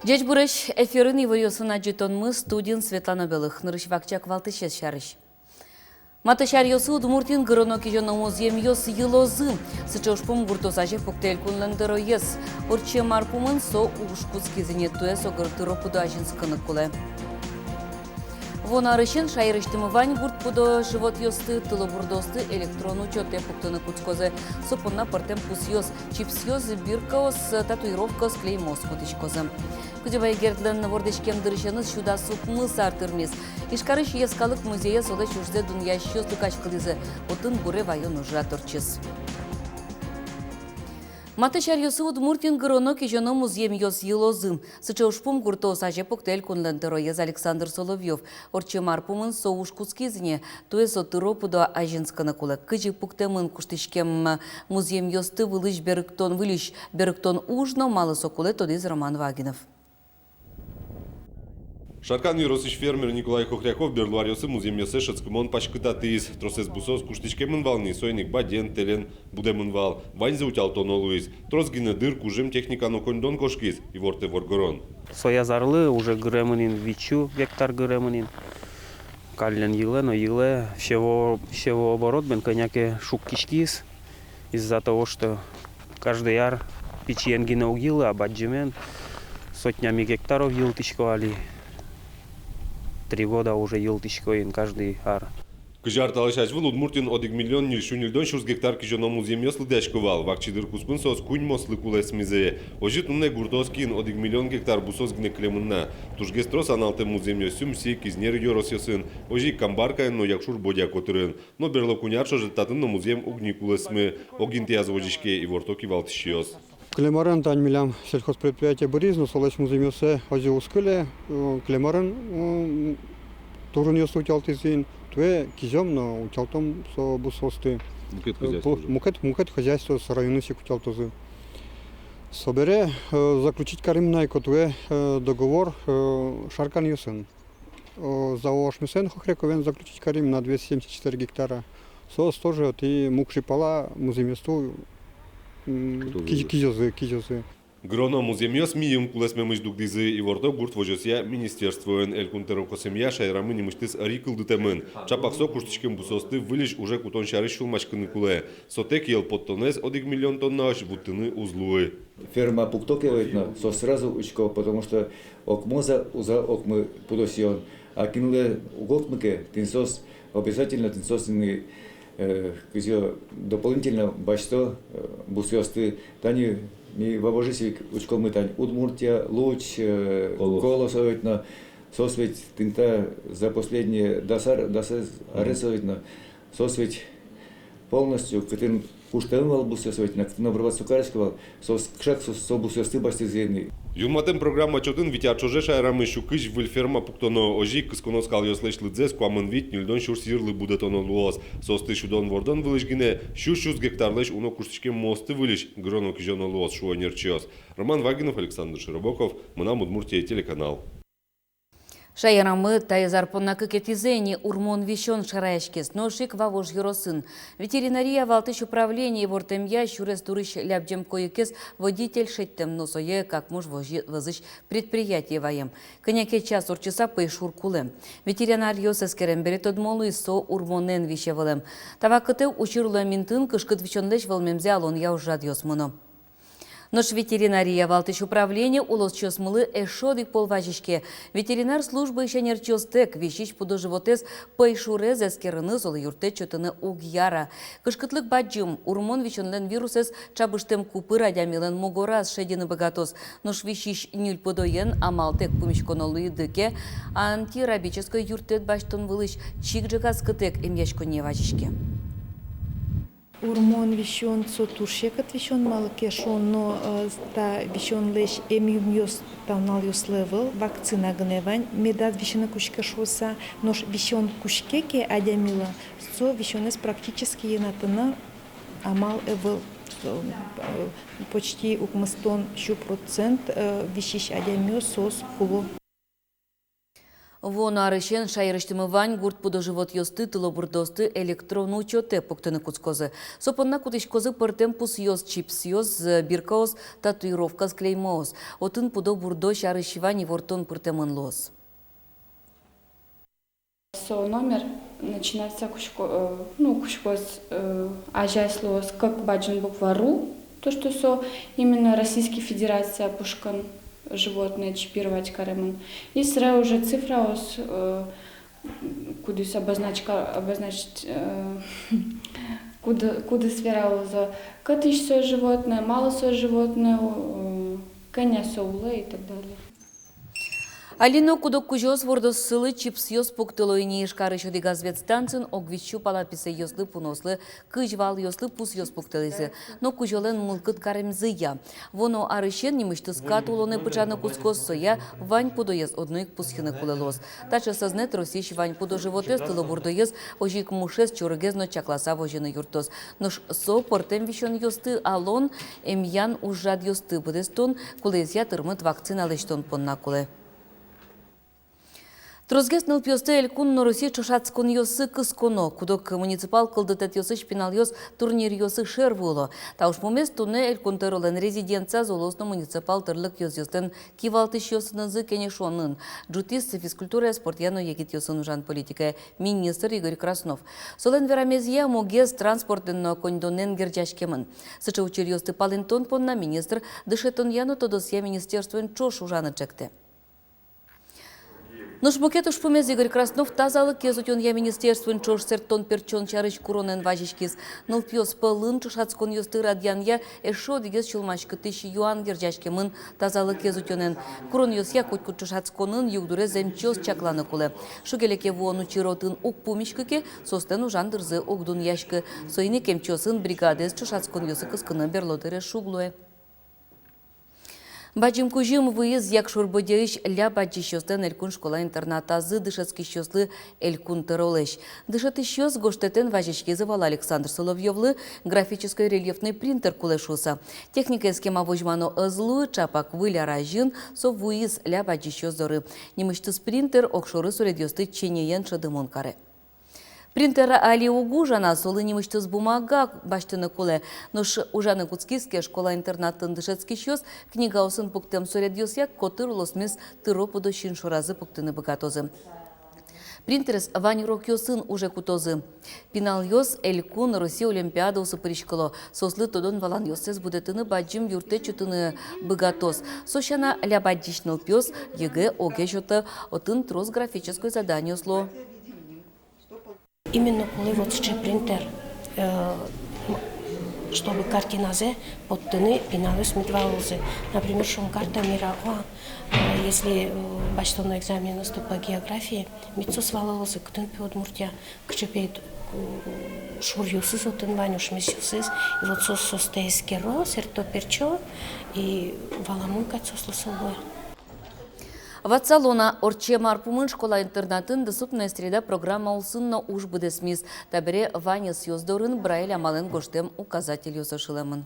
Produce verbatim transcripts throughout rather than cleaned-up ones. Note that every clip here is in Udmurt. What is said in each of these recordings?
Ӟечбуресь! Эфирын иворъёсын адӟытонмы, студиын Светлана Белых. Нырысь вакчияк валтӥсез сярысь. Матысь аръёсы Удмуртиын гыроно-кизёно музъемъёс йылозы. Сыӵе ужпум гуртоос азе пуктэ элькунлэн тӧроез. Ортчем ар пумын со уж кутскиз ини, туэ со гыртыро пыдо азинскыны кулэ. Вуоно арысен шаерысьтымы вань гурт пудо-животъёсты, тылобурдоосты электрон учётэ пуктыны кутскозы. Со понна пӧртэм пусъёс, чипсъёс, биркаос, татуировкаос, клеймоос кутӥськозы. Кузебай Гердлэн вордӥськем дырысеныз сю дас укмыс ар тырмиз. Ижкарысь йӧскалык музее солэсь ужзэ дунъясьёс люкаськылӥзы. Отын буре ваён ужрад ортчиз. Матысь аръёсы Удмуртиын гыроно-кизёно музъемъёс йылозы. Сыӵе ужпум гуртоос азе пуктэ элькунлэн тӧроез Александр Соловьёв. Ортчем ар пумын со уж кутскиз ини, туэ со тыро пыдо азинскыны кулэ. Кызьы пуктэмын куштӥськем музъемъёсты вылысь берыктон, выльысь берыктон уж но малы со кулэ, тодӥз Роман Вагинов. Шаркан ёросысь фермер Николай Хохряков берло аръёсы музъемъёссэ шӧдскымон паськытатӥз. Тросэз бусыос куштӥськемын вал ни, соин ик баден, тэлен будэмын вал. Ваньзэ утялтоно луиз. Трос гинэ дыр, кужым техника но коньдон кошкиз, ивортэ воргорон. Сояз арлы уже гыремын ини, витьсю гектар гыремын ини. Каллен йылэ но йылэ, сево-, севооборот бен кӧня ке шуккиськиз. Из-за того, что каждый ар пичиен гинэ уг йылы, а бадӟымен сотнями гектаров йылтӥсько али. Три года уже йылтӥсько ини каждый ар. Кызь ар талэсь азьвыл Удмуртиын одӥг миллион ньыльсю ньыльдон сюрс гектар кизёно музъемъёс лыдъясько вал. Вакчи дыр куспын соос куиньмослы кулэсмизы. Озьы туннэ гуртоос киын одӥг миллион гектар бусыос гинэ кылемын на. Тужгес трос аналтэм музъемъёс Сюмси, Кизнер ёросъёсын, озьы ик Камбаркаын но Якшур-Бӧдья котырын. Но берло куинь ар ӵоже татын но музъем уг ни кулэсмы, ог интыяз возиське, иворто кивалтӥсьёс. Кылем арын тань милям сельхозпредприятие быриз но, солэсь музъемъёссэ озьы уз кыле, э, кылем арын, э, турынъёсты утялтӥзы ини, туэ кизём но утялтом со бусыосты. Мукет, э, хозяйство пу-, уже. Мукет, мукет хозяйствоос районысь ик утялтозы. Собере, э, заключить карим на ик туэ, э, договор, э, Шарканъёсын. Э, ЗАО «Ашмусэн» Хохряковен заключить карим на двести семьдесят четыре гектара. Соос тоже отӥ мукшы пала музъемъёсты, м, кытозы, киз-, кизёзы, кизёзы. Гыроно музъемъёс мийым кулэсмемысь дугдӥзы, иворто гурт возёсъя министерствоын. Элькун тӧрокоосъя шаерамы нимысьтыз ӧри кылдытэмын. Чапак со куштӥськем бусыосты выльысь уже кутон сярысь сюлмаськыны кулэ. Со тэк йӧл поттонэз одӥг миллион тоннаозь вуттыны уз луы. Ферма пукто ке ведь но, соос сразу учко, потому что окмоза, уза окмы пудо сиён. А кинлы уг окмы ке, тӥни соос обязательно, тӥни соос ини, э, кызьы дополнительно басьто, э, бусыосты. Тани ми Вавожысь ик учкомы тани Удмуртия, Луч, э, Колос. Колос ведь но. Соос ведь тӥни та за последние дас ар, дас арес ведь но. Соос ведь полностью, кытын куштэмын вал бусыос ведь но, кытын обрабатывать кариське вал, соос кыӵе ке со, со бусыосты басьтӥзы ини. Юнматэм программа чотын вить ар ӵоже шаерамы сю кызь выль ферма пуктоно. Озьы ик кысконо скалъёслэсь лыдзэс куамын вить-ньыльдон сюрс йырлы будэтоно луоз. Соосты сюдон-вордон вылысь гинэ сю сюрс гектарлэсь уно куштӥськем муосты выльысь гыроно-кизёно луоз, шуо ӧнерчиос. Роман Вагинов, Александр Широбоков, «Мынам Удмуртие» телеканал. Шаерамы таиз ар понна кыкетӥзэ ини урмон висён шараяськиз, нош ик Вавож ёросын. Ветеринария валтӥсь управление ивортэмъя, сюрес дурысь лябӟем койыкез водитель шедьтэм но сое Какмож вӧзы-, вӧзысь предприятие ваем. Кӧня ке час ортчыса пӧйшур кулэ. Ветеринаръёс эскерем бере тодмо луиз, со урмонэн висе вылэм. Та вакытэ учыр луэм интыын кышкыт висёнлэсь вӧлмемзэ алонъя ужрадъёс мыно. Нош ветеринария валтӥсь управление улосчиосмылы эшшо одӥг пол вазиське. Ветеринар службаысь ӧнерчиостэк висись пудо-животэз пӧйшурез эскерыны, солы юрттэт сётыны уг яра. Кышкытлык бадӟым: урмон висёнлэн вирусэз ӵабыштэм купыр адямилэн мугораз шедьыны быгатоз. Нош висись ньыль пыдоен амалтэк пумиськоно луиды ке, антирабической юрттэт басьтон вылысь чик ӝегатскытэк эмъяськонние вазиське. Урмон висён со туж секыт висён, малы ке шуоно, э, та висёнлэсь эмъюмъёс та нуналъёслы ӧвӧл, вакцина гинэ вань, медаз висьыны кутске шуыса. Нош висён кутске ке адямилы, со висёнэз практически йӧнатыны амал ӧвӧл. Со, э, почти укмыстон сю процент, э, висись адямиос соос куло. Вуоно арысен шаерысьтымы вань гурт пудо-животъёсты, тылобурдоосты электрон учётэ пуктыны кутскозы. Со понна кутӥськозы пӧртэм пусъёс, чипсъёс, биркаос, татуировкаос, клеймоос. Отын пудо-бурдо сярысь вань ивортон пыртэмын луоз. Со номер начинаться кутско-, э, ну, кутскоз, э, азяз луоз кык бадӟым буква ру, то, что со именно Российской Федерация пушкын животное чипировать каремын. И сразу уже цифраос, э, кудӥз обозначка, обозначить, э, куды-, кудӥз вералоз, кытысь со животное, малы со животное, э, кӧня со улэ и так далее. Али но куд-ог кузёос вордоссылы чипсъёс пуктыло ини. Ижкарысь одӥгаз ветстанциын ог вить сю пала писэйёслы, пуныослы, кызь валъёслы пусъёс пуктылӥзы. Но кузёлэн мылкыд каремзыя. Вуоно арысен нимысьтыз кат улонэ пыӵаны кутскоз, соя вань пудоез одно ик пусйыны кулэ луоз. Таӵе сӧзнэт Россиысь вань пудо-животэз, тылобурдоез, озьы ик мушез, чорыгез но чакласа возьыны юрттоз. Нош со пӧртэм висёнъёсты алон, эмъян ужрадъёсты быдэстон, кулэезъя тырмыт вакцина лэсьтон понна кулэ. Тросгес нылпиосты элькун но Россиысь ӵошатсконъёсы кысконо. Куд-ог муниципал кылдытэтъёсысь пиналъёс турниръёсы шер вуыло. Та ужпумез туннэ Элькун Тӧролэн резиденцияз улос но муниципал тырлык ёзъёслэн кивалтӥсьёсынызы кенешонын ӝутӥз физкультурая, спортъя но егитъёсын ужан политикая министр Игорь Краснов. Солэн верамезъя, мугез транспортэн но коньдонэн герӟаськемын. Сыӵе учыръёсты палэнтон понна министр дышетонъя но тодосъя министерствоен ӵош ужаны ӵектэ. Нош мукет ужпумез Игорь Краснов тазалыкез утёнъя министерствоен ӵош сэрттон-пертчон сярысь куронэн вазиськиз. Нылпиос пӧлын ӵошатсконъёсты радъянъя эшшо одӥгез сюлмаськытӥсь юан герӟаськемын тазалыкез утёнэн. Куронъёсъя котькуд ӵошатсконын югдуре эмчиос чакланы кулэ. Шуг-леке вуон учыр отын уг пумиськы ке, соослэн ужан дырзы уг дунъяськы. Соин ик эмчиосын бригадаез ӵошатсконъёсы кыскыны берло дыре шуг луэ. Бадӟым кузьым вуиз Якшур-Бӧдьяысь ляб адӟисьёслэн элькун школа-интернатазы дышетскисьёслы Элькун Тӧролэсь. Дышетӥсьёс гожтэтэн вазиськизы вал Александр Соловьёвлы графической рельефной принтер кулэ шуыса. Техникаез кема возьмано ӧз луы, ӵапак выль ар азьын со вуиз ляб адӟисьёс доры. Нимысьтыз принтер огшоры суредъёсты чиньыен шӧдымон каре. Принтер али уг ужа на, солы нимысьтыз бумага басьтыны кулэ. Нош ужаны кутскиз ке, школа-интернатын дышетскисьёс книгаосын пуктэм суредъёсъя котыр улосмес тыро-пыдо син шоразы пуктыны быгатозы. Принтерез вань урокъёсын уже кутозы. Пиналъёс элькун, Россия олимпиадаосы пыриськыло. Соослы тодон-валанъёссэс будэтыны бадӟым юрттэт сётыны быгатоз. Со сяна, ляб адӟись нылпиос ЕГЭ огез сёто, отын трос графической заданиос луо. Именно кулэ вот сыӵе принтер, э, м, чтобы картиназэ поттыны пиналъёс мед валалозы. Например, шуом, карта мира, о, э, если, э, басьтоно экзаменъёсты по географии, мед соос валалозы, кытын пе Удмуртия, кыӵе пе, э, шуръёсыз отын вань, ошмесъёсыз. И вот соос соосты эскеро, сэртто-пертчо, и валамон кадь соослы со луэ. Ватсалом на, ортчем ар пумын школа-интернатын «Доступная среда» программа улсын но уж быдэсмиз. Табере вань ӧсъёс дорын Брайль амалэн гожтэм указательёс ошылэмын.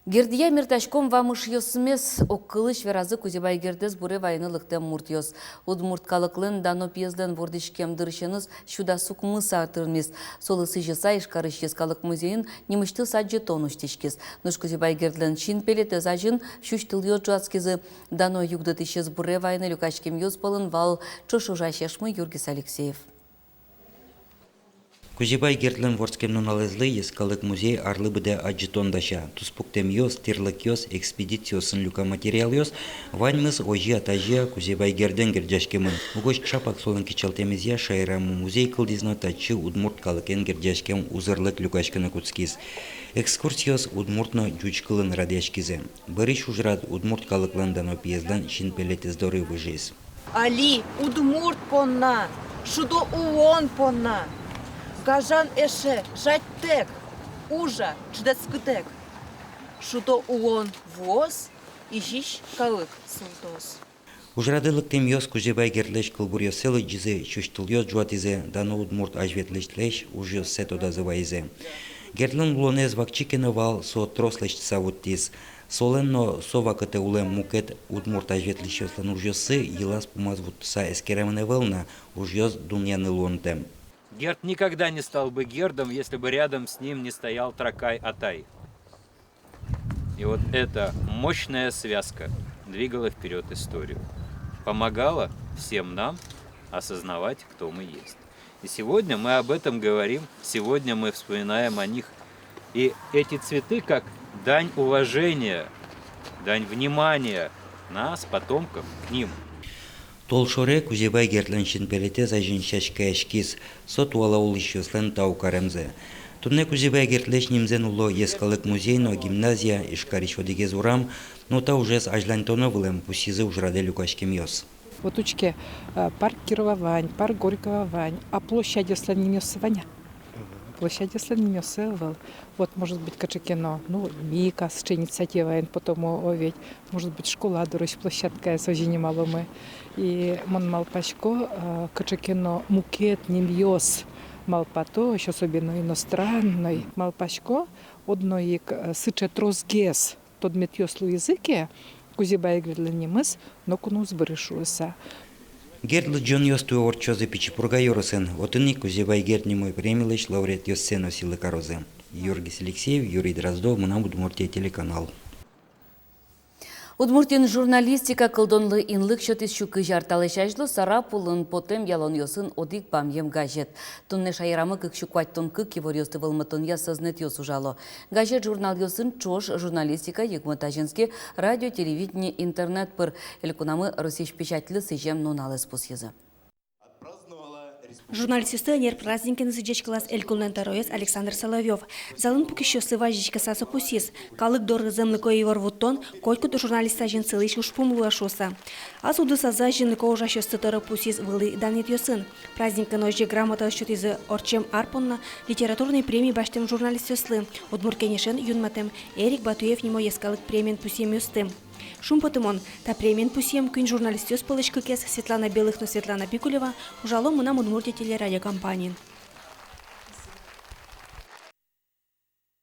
Гердъя мертаськом вамышъёсмес, огкылысь веразы, Кузебай Гердэз буре вайыны лыктэм муртъёс. Удмурт калыклэн дано пиезлэн вордӥськем дырысеныз сю дас укмыс ар тырмиз. Солы сӥзьыса Ижкарысь йӧскалык музейын нимысьтыз адӟытон усьтӥськиз. Нош Кузебай Гердлэн синпелетэз азьын сюсьтылъёс ӝуатскизы. Дано югдытӥсез буре вайыны люкаськемъёс пӧлын вал ӵош ужась эшмы Юргис Алексеев. Кузебай Гердлэн вордскем нуналэзлы йӧскалык музей арлы быдэ адӟытон дася. Туспуктэмъёс, тӥрлыкъёс, экспедициосын люкам материалъёс — ваньмыз озьы-а, тазьы-а Кузебай Гердэн герӟаськемын. Угось ӵапак солэн кичӧлтэмезъя шаерамы музей кылдӥз но татчы удмурт калыкен герӟаськем узырлык люкаськыны кутскиз. Экскурсиос удмурт но ӟуч кылын радъяськизы. Бӧрысь ужрад удмурт калыклэн дано пиезлэн синпелетэз доры выжиз. Али удмурт понна, шудо улон понна. Гажан эше жадьтэк, ужа ӝытскытэк. Шудо улон вуоз, изись калык султоз. Ужрады лыктэмъёс Кузебай Гердлэсь кылбуръёссэ лыдӟизы, сюсьтылъёс ӝуатӥзы, дано удмурт азьветлӥсьлэсь ужъёссэ тодазы вайизы. Гердлэн улонэз вакчи ке но вал, со трос лэсьтыса вуттӥз. Солэн но со вакытэ улэм, мукет удмурт азьветлӥсьёслэн ужъёссы йылаз-пумаз вуттыса эскеремын ӧвӧл на, ужъёс дунъяны луонтэм. Герд никогда не стал бы Гердом, если бы рядом с ним не стоял Трокай Атай. И вот эта мощная связка двигала вперёд историю, помогала всем нам осознавать, кто мы есть. И сегодня мы об этом говорим, сегодня мы вспоминаем о них. И эти цветы как дань уважения, дань внимания нас, потомков, к ним. Толшоре Кузебай Гердлэн синпелетэз азьын сяськаяськиз, со туала улӥсьёслэн тау каремзы. Туннэ Кузебай Гердлэсь нимзэ нулло йӧскалык музей но гимназия, Ижкарысь одӥгез урам, но та ужез азьланьтоно вылэм, пусйизы ужрадэ люкаськемъёс. Вот учке, э, парк Кирова вань, парк Горького вань, а площадьёслэн нимъёссы вань-а? Площадьёслэн нимъёссы ӧвӧл. Вот, может быть, кыӵе ке но, ну, Мика сыӵе инициативаен потомо, о ведь, может быть, школа дорысь площадкаез озьы нималомы. И мон малпасько, э, кыӵе ке но мукет нимъёс малпатозь, особенно иностранной, малпасько, одно ик, э, сыӵе тросгес тодметъёс луизы ке, Кузебай Гердлэн нимыз ноку но уз быры шуыса. Герд лыдӟонъёс туэ ортчозы Пичи Пурга ёросын. Отын ик Кузебай Герд нимо премилэсь лауреатъёссэ но сӥлы карозы. Юргис Алексеев, Юрий Дроздов, «Мынам Удмуртие» телеканал. Удмуртиын журналистика кылдонлы инлык сётӥз сю кызь ар талэсь азьло Сарапулын потэм ялонъёсын одӥг бамъем газет. Туннэ шаерамы кык сю куатьтон кык иворъёсты вӧлмытонъя сӧзнэтъёс ужало. Газет-журналъёсын ӵош журналистика йыгмыт азинске радио, телевидение, интернет пыр. Элькунамы Россиысь печатьлы сӥзем нуналэз пусйизы. Журналистъёсты ӧнер праздникен сӥзиськылаз элькунлэн тӧроез Александр Соловьёв. Залын пукисьёслы вазиськыса со пусйиз: калык доры зэмлыко ивор вуттон котькуд журналист азьын сылӥсь ужпум луэ шуыса. Ас удысазы азинлыко ужасьёсты тӧро пусйиз вылӥ данъетъёсын. Праздникен озьы грамотаос сётӥзы ортчем ар понна литературной премий басьтэм журналистъёслы, «Удмурт кенешен» юнматэм Эрик Батуев нимо йӧскалык премиен пусъемъёсты. Шумпотымон: та премиен пусъем куинь журналистъёс пӧлысь кыкез, Светлана Белых но Светлана Пикулева, ужало «Мынам Удмуртие» телерадиокомпаниын.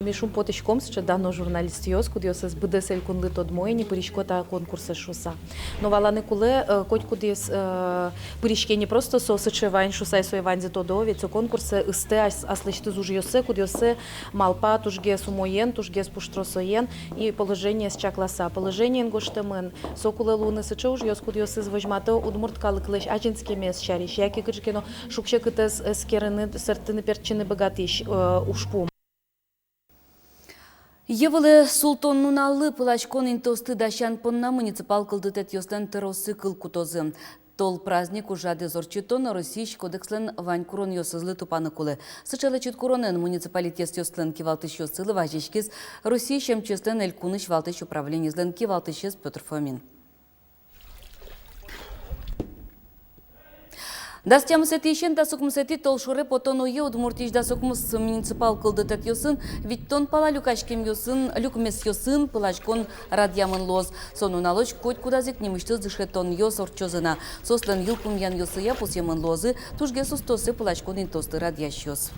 Ми шумпотӥськом, сыӵе дано журналистъёс, кудъёсыз быдэс элькунлы тодмо ини, пырисько та конкурсэ шуыса. Но валаны кулэ, э, котькудӥз, э, пыриське не просто со сыӵе вань шуыса, и сое ваньзы тодо, ведь со конкурсэ ыстэ ас-, аслэсьтыз ужъёссэ, кудъёссэ малпа тужгес умоен, тужгес пуштросоен и положениез чакласа. Положениен гожтэмын, со кулэ луыны сыӵе ужъёс, кудъёсыз возьмато удмурт калыклэсь азинскемез сярысь яке кыӵе ке но шуг-секытэз эскерыны, сэрттыны-пертчыны быгатӥсь, э, ужпум. Йӧ вылэ султон нуналлы пыласькон интыосты дасян понна муниципал кылдытэтъёслэн тӧроссы кыл кутозы. Тол праздник ужрадэз ортчытон Россиысь кодекслэн вань куронъёсызлы тупаны кулэ. Сыӵе лэчыт куронэн муниципалитетъёслэн кивалтӥсьёссылы вазиськиз Россиысь эмчиослэн элькунысь валтӥсь управлениезлэн кивалтӥсез Пётр Фомин. Дас тямысэтӥысен дас укмысэтӥ толшоре потон уе Удмуртиысь дас укмыс муниципал кылдытэтъёсын витьтон пала люкаськемъёсын, люкмесъёсын пыласькон радъямын луоз. Со нуналозь котькудаз ик нимысьтыз дышетонъёс ортчозы на. Соослэн йылпумъянъёссыя пусъемын луозы тужгес устоосты пыласькон интыосты радъясьёс.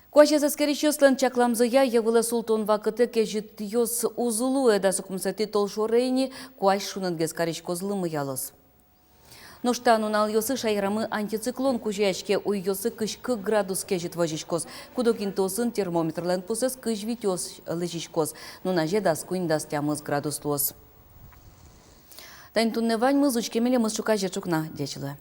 Куазез эскерисьёслэн чакламзыя, йӧ вылэ султон вакытэ кезьытъёс уз уло, дас укмысэтӥ толшоре ини куазь шунытгес кариськоз, лымыялоз. Нош та нуналъёсы шаерамы антициклон кузёяське, уйёсы кызь кык градус кезьыт возиськоз. Куд-ог интыосын термометрлэн пусэз кызь витьёс лэзиськоз. Нуназе дас куинь-дас тямыс градус луоз. Тани туннэ ваньмыз. Учке милемыз ӵуказе ӵукна. Ӟеч луэ.